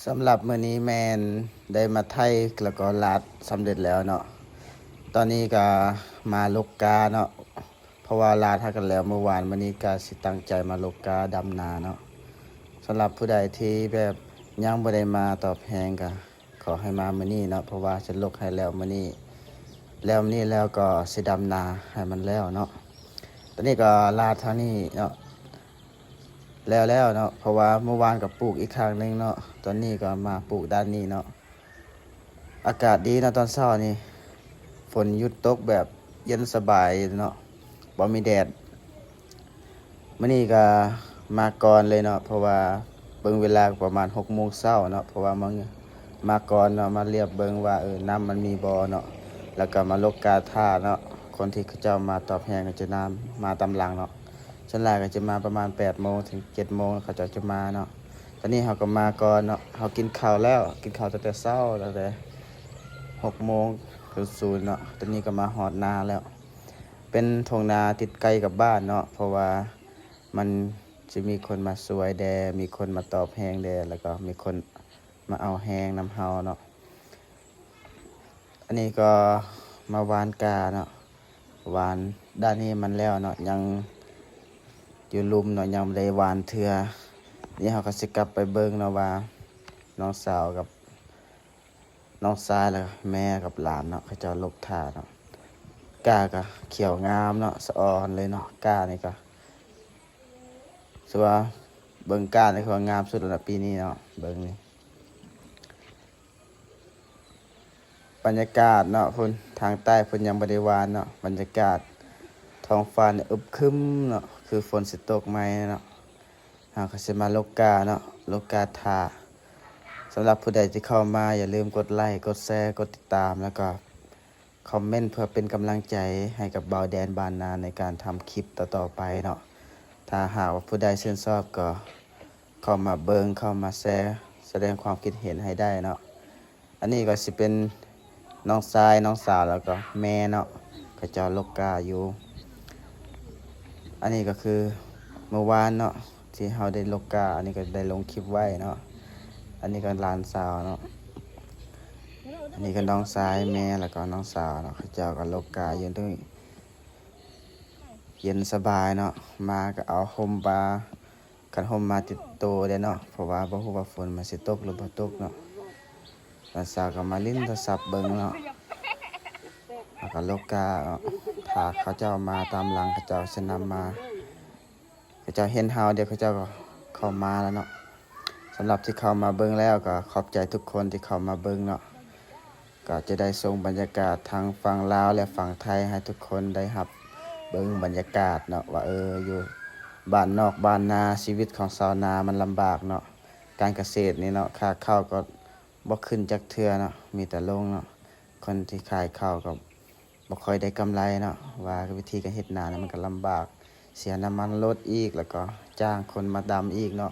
ສຳລັບມື້ນີ້ແມ່ນໄດ້ມາໄຖ ແລ້ວກໍລາດສຳເລັດແລ້ວເນາະ. ຕອນນີ້ກໍມາລົກກ້າເນາະ ເພາະວ່າລາດຫາກັນແລ້ວມື້ວານ, ມື້ນີ້ກໍຊິຕັ້ງໃຈມາລົກກ້າດຳນາເນາະ. ສຳລັບຜູ້ໃດທີ່ແບບຍັງບໍ່ໄດ້ມາຕອບແຮງກໍຂໍໃຫ້ມາມື້ນີ້ເນາະ, ເພາະວ່າຈະລົກໃຫ້ແລ້ວມື້ນີ້, ແລ້ວມື້ນີ້ແລ້ວກໍຊິດຳນາໃຫ້ມັນແລ້ວເນາະ. ຕອນນີ້ກໍລາດທາງນີ້ເນາະ ແລ້ວແລ້ວເນາະ ເພາະວ່າມື້ວານກໍປູກອີກຂ້າງໜຶ່ງເນາະ. ຕອນນີ້ກໍມາປູກດ້ານນີ້ເນາະ. ອາກາດດີເນາະ ຕອນເຊົ້ານີ້ ຝົນຢຸດຕົກແບບເຢັນສະບາຍເນາະ ບໍ່ມີແດດ. ມື້ນີ້ກໍມາກ່ອນເລີຍເນາະ ເພາະວ່າເບິ່ງເວລາກໍປະມານຫົກໂມງເຊົ້າເນາະ ເພາະວ່າມາ ມາກ່ອນເນາະ ມາລຽບເບິ່ງວ່າ ເອີ ນ້ຳມັນມີບໍ່ເນາະ ແລ້ວກໍມາລົກກ້າຖ້າເນາະ. ຄົນທີ່ເຂົາເຈົ້າມາຕອບແຮງກໍຈະນຳ ມາຕາມຫຼັງເນາະ. ສ່ວນຫຼາຍກໍຈະມາປະມານແປດໂມງເຖິງເຈັດໂມງ ເຂົາເຈົ້າຈະມາເນາະ. ຕອນນີ້ເຮົາກໍມາກ່ອນເນາະ, ເຮົາກິນເຂົ້າແລ້ວ ກິນເຂົ້າຕັ້ງແຕ່ເຊົ້າ ຕັ້ງແຕ່ຫົກໂມງສູນເນາະ. ຕອນນີ້ກໍມາຮອດນາແລ້ວ ເປັນທົ່ງນາຕິດໃກ້ກັບບ້ານເນາະ ເພາະວ່າມັນຈະມີຄົນມາຊ່ວຍແດ່ ມີຄົນມາຕອບແຮງແດ່ ແລ້ວກໍມີຄົນມາເອົາແຮງນຳເຮົາເນາະ. ອັນນີ້ກໍມາຫວ່ານກ້າເນາະ ຫວ່ານດ້ານນີ້ມັນແລ້ວເນາະ ຍັງຢູ່ລຸ່ມເນາະ ຍັງບໍ່ໄດ້ຫວ່ານເທື່ອ. ນີ້ເຮົາກໍຊິກັບໄປເບິ່ງເນາະວ່າ ນ້ອງສາວກັບ ນ້ອງຊາຍ ແລ້ວແມ່ກັບຫຼານເນາະ ເຂົາເຈົ້າລົກຖ້າເນາະ. ກ້າກໍຂຽວງາມເນາະ ສະອອນເລີຍເນາະ. ກ້ານີ້ກໍ ຖືວ່າເບິ່ງກ້ານີ້ຄືວ່າງາມສຸດແລ້ວເນາະ ປີນີ້ເນາະ. ເບິ່ງນີ້ ບັນຍາກາດເນາະ ພຸ້ນ ທາງໃຕ້ພຸ້ນຍັງບໍ່ໄດ້ຫວ່ານເນາະ. ບັນຍາກາດທ້ອງຟ້ານີ້ອຶບຄຶມເນາະ ຄືຝົນຊິຕົກໃໝ່ເນາະ. ເຮົາກໍຊິມາລົກກ້າເນາະ ລົກກ້າຖ້າ. ສຳລັບຜູ້ໃດທີ່ເຂົ້າມາ ຢ່າລືມກົດໄລ ກົດແຊ ກົດຕິດຕາມ ແລ້ວກໍຄອມເມັນເພື່ອເປັນກຳລັງໃຈໃຫ້ກັບບ່າວແດນບ້ານນາໃນການທຳຄລິບຕໍ່ໆໄປເນາະ. ຖ້າຫາກວ່າຜູ້ໃດຊື່ນຊອບກໍເຂົ້າມາເບິ່ງ ເຂົ້າມາແຊ ສະແດງຄວາມຄິດເຫັນໃຫ້ໄດ້ເນາະ. ອັນນີ້ກໍຊິເປັນນ້ອງຊາຍ ນ້ອງສາວ ແລ້ວກໍແມ່ເນາະ ເຂົາເຈົ້າລົກກ້າຢູ່. ອັນນີ້ກໍຄືມື້ວານເນາະ ທີ່ເຮົາໄດ້ລົກກ້າ ອັນນີ້ກໍໄດ້ລົງຄລິບໄວ້ເນາະ. ອັນນີ້ກໍຫຼານສາວເນາະ ອັນນີ້ກໍນ້ອງຊາຍແມ່ ແລ້ວກໍນ້ອງສາວເນາະ ເຂົາເຈົ້າກໍລົກກ້າຢູ່ນີ້ ເຢັນສະບາຍເນາະ. ມາກໍເອົາຮົ່ມມາ ຄັນຮົ່ມມາຕິດໂຕແດ່ເນາະ ເພາະວ່າບໍ່ຮູ້ວ່າຝົນມັນຊິຕົກຫຼືບໍ່ຕົກເນາະ. ຫຼານສາວກໍມາຫຼິ້ນໂທລະສັບເບິ່ງເນາະ ແລ້ວກໍລົກກ້າເນາະ ຖ້າເຂົາເຈົ້າມາຕາມຫຼັງ ເຂົາເຈົ້າຊິນຳມາ. ເຂົາເຈົ້າເຫັນເຮົາ ດຽວເຂົາເຈົ້າກໍເຂົ້າມາແລ້ວເນາະ. ສຳລັບທີ່ເຂົ້າມາເບິ່ງແລ້ວ ກໍຂອບໃຈທຸກຄົນທີ່ເຂົ້າມາເບິ່ງເນາະ. ກໍຈະໄດ້ສົ່ງບັນຍາກາດທັງຝັ່ງລາວ ແລະ ຝັ່ງໄທ ໃຫ້ທຸກຄົນໄດ້ຮັບເບິ່ງບັນຍາກາດເນາະ ວ່າ ເອີ ຢູ່ບ້ານນອກບ້ານນາ ຊີວິດຂອງຊາວນາມັນລຳບາກເນາະ. ການກະເສດນີ້ເນາະ ຄ່າເຂົ້າກໍບໍ່ຂຶ້ນຈັກເທື່ອເນາະ ມີແຕ່ລົງເນາະ. ຄົນທີ່ຂາຍເຂົ້າກໍບໍ່ຄ່ອຍໄດ້ກຳໄລເນາະ ວ່າວິທີການເຮັດນານີ້ມັນກໍລຳບາກ ເສຍນ້ຳມັນລົດອີກ ແລ້ວກໍຈ້າງຄົນມາດຳອີກເນາະ.